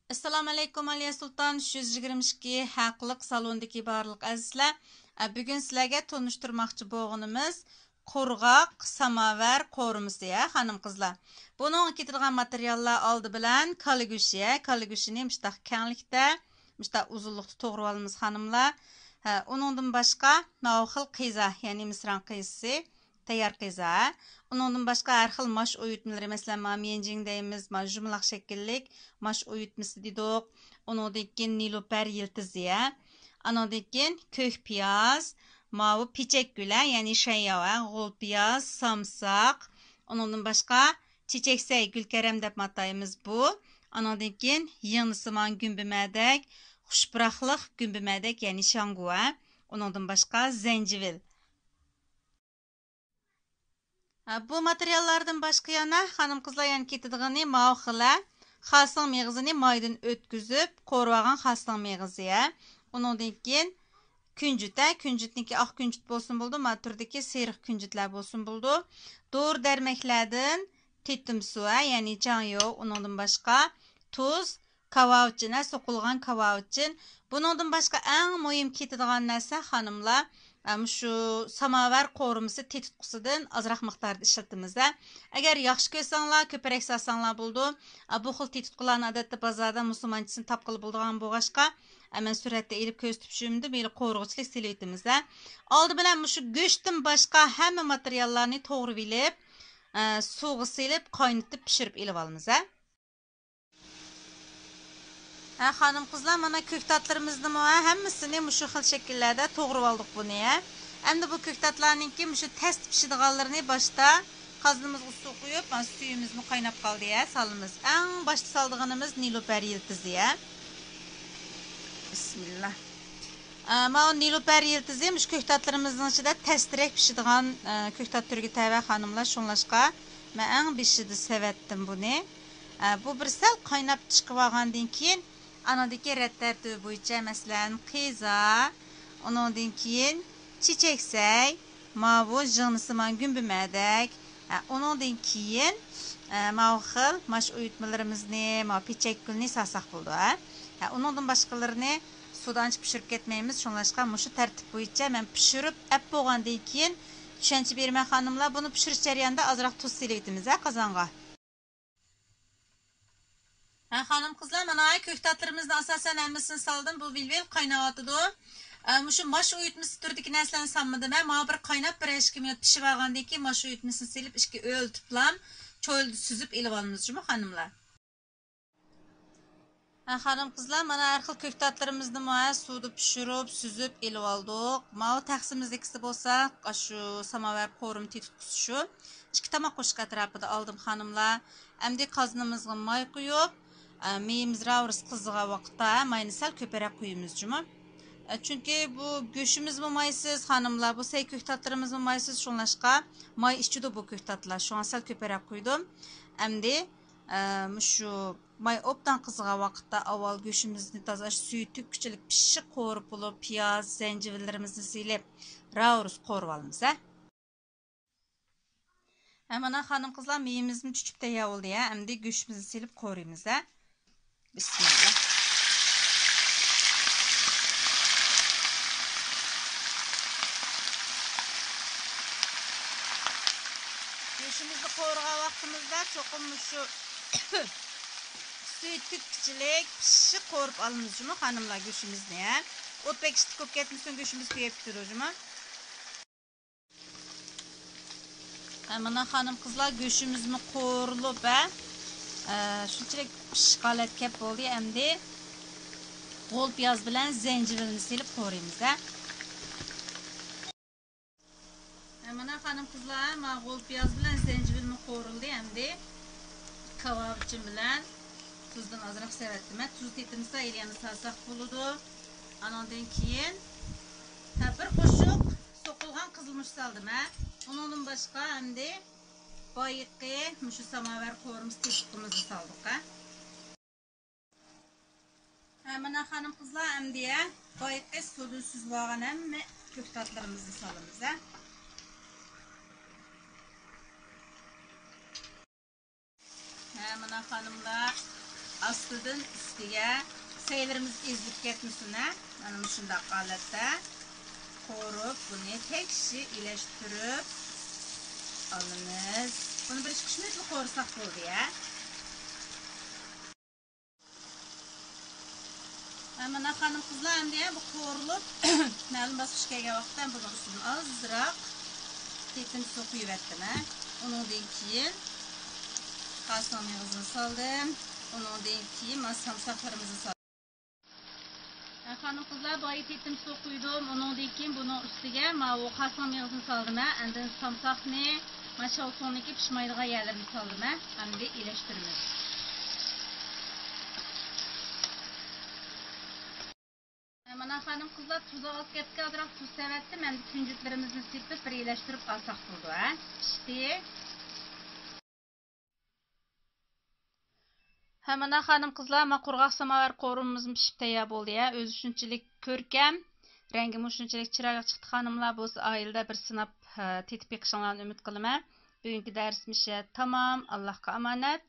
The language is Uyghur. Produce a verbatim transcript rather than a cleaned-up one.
ئەسسالامۇئەلەيكۇم، ئالىيە سۇلتان ئۈچ يۈز يىگىرمە ئىككى ھەقلىق سالوندىكى بارلىق ئەزىزلەر. ئە، بۈگۈن سىلەرگە تونۇشتۇرماقچى بولغىنىمىز قۇرغاق ساماۋار قورۇمىسى، ھە، خانىم-قىزلار. بۇنىڭغا كېتىدىغان ماتېرىياللار ئالدى بىلەن كالا گۆشى، ھە، كالا گۆشىنى مۇشتاق كەڭلىكتە، مۇشتاق ئۇزۇنلۇقتا توغرىۋالىمىز، خانىملار. ھە، ئۇنىڭدىن باشقا ماۋۇ خىل قىزا، يەنى مىسران قىزىسى، تەييار قىزا. ئۇنىڭدىن باشقا ھەر خىل ماش ئۇيۇتمىلىرى، مەسىلەن، ما ميەنجىڭ دەيمىز، ما يۇمىلاق شەكىللىك ماش ئۇيۇتمىسى دېدۇق. ئۇنىڭدىن كېيىن نېلۇپەر يىلتىزى، ئانىڭدىن كېيىن كۆك پىياز، ماۋۇ پېچەك گۈلە، يەنى شەيياۋە، غول پىياز، سامساق. ئۇنىڭدىن باشقا چېچەكسەي، گۈلكەرەم دەپ ئاتايمىز بۇ. ئانىڭدىن كېيىن يىڭنىسىمان گۈمبىمەدەك، خۇش پۇراقلىق گۈمبىمەدەك، يەنى شاڭگۇۋە. ئۇنىڭدىن باشقا زەنجىۋىل. ھە، بۇ ماتېرىياللاردىن باشقا يەنە خانىم-قىزلار يەنە كېتىدىغىنى ماۋۇ خىلە خاسىڭ مېغىزىنى مايدىن ئۆتكۈزۈپ قورۇۋالغان خاسىڭ مېغىزى، ھە. ئۇنىڭدىن كېيىن كۈنجۈت، ھە، كۈنجۈتنىڭكى ئاق كۈنجۈت بولسۇن بولىدۇ، ما تۈردىكى سېرىق كۈنجۈتلەر بولسۇن بولىدۇ. دورا دەرمەكلەردىن تېتىم سۇ، ھە، يەنى جاڭيو، ئۇنىڭدىن باشقا تۇز، كاۋاۋىچىن، ھە، سوقۇلغان كاۋاۋىچىن. بۇنىڭدىن باشقا ئەڭ مۇھىم كېتىدىغان نەرسە، خانىملار، ئە، مۇشۇ ساماۋار قورۇمىسى تېتىتقۇسىدىن ئازراق مىقداردا ئىشلىتىمىز، ھە. ئەگەر ياخشى كۆرسەڭلار، كۆپرەك سالساڭلار بولىدۇ. ئە، بۇ خىل تېتىتقۇلارنى ئادەتتە بازاردا مۇسۇلمانچىسىنى تاپقىلى بولىدىغان بولغاچقا، ئە، مەن سۈرەتتە ئېلىپ كۆرسىتىپ چۈشۈردۈم، ھېلى قورۇغۇچىلىك سېلىۋېتىمىز، ھە. ئالدى بىلەن مۇشۇ گۆشتىن باشقا ھەممە ماتېرىياللارنى توغرىۋېلىپ، ئە، سۇغا سېلىپ، قاينىتىپ، پىشۇرۇپ ئېلىۋالىمىز، ھە. ھە، خانىم-قىزلار، مانا كۆكتاتلىرىمىزنىمۇ، ھە، ھەممىسىنى مۇشۇ خىل شەكىللەردە توغرىۋالدۇق بۇنى، ھە. ئەمدى بۇ كۆكتاتلارنىڭكى مۇشۇ تەستە پىشىدىغانلىرىنى باشتا قازىنىمىزغا سۇ قۇيۇپ، مانا سۈيىمىزمۇ قايناپ قالدى، ھە، سالىمىز. ئەڭ باشتا سالىدىغىنىمىز نېلۇپەر يىلتىزى، ھە. بىسمىللا. ئە، ماۋۇ نېلۇپەر يىلتىزى مۇشۇ كۆكتاتلىرىمىزنىڭ ئىچىدە تەستىرەك پىشىدىغان، ئە، كۆكتات تۈرىگە تەۋە، خانىملار. شۇڭلاشقا مەن ئەڭ بېشىدا سېۋەتتىم بۇنى. ئە، بۇ بىر سەل قايناپ چىقىۋالغاندىن كېيىن، ئانىڭدىن كېيىن رەت تەرتىپى بويىچە، مەسىلەن، قىزا، ئۇنىڭدىن كېيىن چېچەكسەي، ماۋۇ يىڭنىسىمان گۈمبىمەدەك، ئە، ئۇنىڭدىن كېيىن، ئە، ماۋۇ خىل ماش ئۇيۇتمىلىرىمىزنى، ماۋۇ پېچەكگۈلنى سالساق بولىدۇ، ھە. ھە، ئۇنىڭدىن باشقىلىرىنى سۇدا ئانچە پىشۇرۇپ كەتمەيمىز، شۇڭلاشقا مۇشۇ تەرتىپ بويىچە مەن پىشۇرۇپ ئەپ بولغاندىن كېيىن چۈشەنچە بېرىمەن، خانىملار. بۇنى پىشۇرۇش جەريانىدا ئازراق تۇز سېلىۋېتىمىز، ھە، قازانغا. ھە، خانىم-قىزلار، مانا كۆكتاتلىرىمىزنى ئاساسەن ھەممىسىنى سالدىم. بۇ ۋىل-ۋىل قايناۋاتىدۇ. ئە، مۇشۇ ماش ئۇيۇتمىسى تۈرىدىكى نەرسىلەرنى سالمىدىم. ھە، مانا بىر قايناپ، بىر ئىككى مىنۇت پىشىۋالغاندىن كېيىن ماش ئۇيۇتمىسىنى سېلىپ، ئىككى ئۆلتۈپلام چويلىدا سۈزۈپ ئېلىۋالىمىز جۇمۇ، خانىملار. ھە، خانىم-قىزلار، مانا ھەر خىل كۆكتاتلىرىمىزنىمۇ، ھە، سۇدا پىشۇرۇپ، سۈزۈپ ئېلىۋالدۇق. ماۋۇ تەخسىمىزدىكىسى بولسا، ئاشۇ ساماۋار قورۇما تېتىتقۇسى شۇ. ئىككى تاماق قوشۇق ئەتراپىدا ئالدىم، خانىملار. ئەمدى قازىنىمىزغا ماي قۇيۇپ، ئە، مېيىمىز راۋۇرۇس قىزىغان ۋاقىتتا، ھە، ماينى سەل كۆپرەك قۇيىمىز جۇمۇ. ئە، چۈنكى بۇ گۆشىمىزمۇ مايسىز، خانىملار، بۇ سەي كۆكتاتلىرىمىزمۇ مايسىز، شۇڭلاشقا ماي ئىچىدۇ بۇ كۆكتاتلار. شۇڭا سەل كۆپرەك قۇيدۇم. ئەمدى ئە، مۇشۇ ماي ئوبدان قىزىغان ۋاقىتتا ئاۋۋال گۆشىمىزنى تازىلاش، سۈيى تۈگكۈچىلىك پىششىق قورۇپ بولۇپ، پىياز، زەنجىۋىللىرىمىزنى سېلىپ، راۋۇرۇس قورۇۋالىمىز، ھە. ھە، مانا خانىم-قىزلار، مېيىمىزمۇ چۈچۈپ تەييار بولدى، ھە. ئەمدى گۆشىمىزنى سېلىپ قورۇيمىز، ھە. بىسمىللا. گۆشىمىزنى قورۇغان ۋاقتىمىزدا چوقۇم مۇشۇ سۈيى تۈگكۈچىلىك پىششىق قورۇپ ئالىمىز جۇمۇ، خانىملار، گۆشىمىزنى، ھە. ئوت بەك ئىسسىق بولۇپ كەتمىسۇن، گۆشىمىز كۆيۈپ كېتىدۇ جۇمۇ. ھە، مانا خانىم-قىزلار، گۆشىمىزمۇ قورۇلۇپ، ھە، ئە، شۇنچىلىك پىششىق ھالەتكە كەپ بولدى. ئەمدى غول پىياز بىلەن زەنجىۋىلنى سېلىپ قورۇيمىز، ھە. ھە، مانا خانىم-قىزلار، مانا غول پىياز بىلەن زەنجىۋىلمۇ قورۇلدى. ئەمدى كاۋاۋىچىن بىلەن تۇزدىن ئازراق سېلىۋەتتىم. ھە، تۇز تېتىمىسا، ھېلى يەنە سالساق بولىدۇ. ئانىڭدىن كېيىن، ھە، بىر قوشۇق سوقۇلغان قىزىلمۇچ سالدىم، ھە. ئۇنىڭدىن باشقا ئەمدى بايىقى مۇشۇ ساماۋار قورۇمىسى تېتىتقۇمىزنى سالدۇق، ھە. ھە، مانا خانىم-قىزلار، ئەمدى، ھە، بايىقى سۇدىن سۈزۈۋالغان ھەممە كۆكتاتلىرىمىزنى سالىمىز، ھە. ھە، مانا خانىملار، ئاستىدىن ئۈستىگە سەيلىرىمىز ئېزىلىپ كەتمىسۇن ھە. مانا مۇشۇنداق ھالەتتە قورۇپ، بۇنى تەكشى ئىلەشتۈرۈپ ئالىمىز. بۇنى بىر ئىككى ئۈچ مىنۇتلا قورۇساق بولدى ھە. مانا خانىم قىزلار، ئەمدى بۇ قورۇلۇپ مەلۇم باسقۇچقا كەلگەن ۋاقىتتا بۇنىڭ ئۈستىدىن ئازراق تېتىم سۇ قۇيۇۋەتتىم ھە. ئۇنىڭدىن كېيىن خاسنىڭ مېغىزىنى سالدىم. ئۇنىڭدىن كېيىن مانا سامساقلىرىمىزنى سالدىم. خانىم قىزلار، بايا تېتىم سۇ قۇيدۇم. ئۇنىڭدىن كېيىن بۇنىڭ ئۈستىگە ماۋۇ خاسنىڭ مېغىزىنى سالدىم ھە. ئاندىن سامساقنى، مانا شاۋسۇڭنىڭكى پىشمايدىغان يەرلىرىنى سالدىم ھە. ئەمدى ئىلەشتۈرىمىز. مانا خانىم قىزلار، تۇزى ئاز كەپتىكەن، ئازراق تۇز سېلىۋەتتىم. ئەمدى كۈنجۈتلىرىمىزنى سېپىپ بىر ئىلەشتۈرۈپ ئالساق بولىدۇ ھە. پىشتى. ھە، مانا خانىم قىزلار، ما قۇرغاق ساماۋار قورۇمىمىزمۇ پىشىپ تەييار بولدى ھە. ئۆزى شۇنچىلىك كۆركەم، رەڭگىمۇ شۇنچىلىك چىرايلىق چىقتى. خانىملار بولسا ئائىلىدە بىر سىناپ، ھە، تېتىپ بېقىشىڭلارنى ئۈمىد قىلىمەن. بۈگۈنكى دەرسىمىز تامام. ئاللاھقا ئامانەت.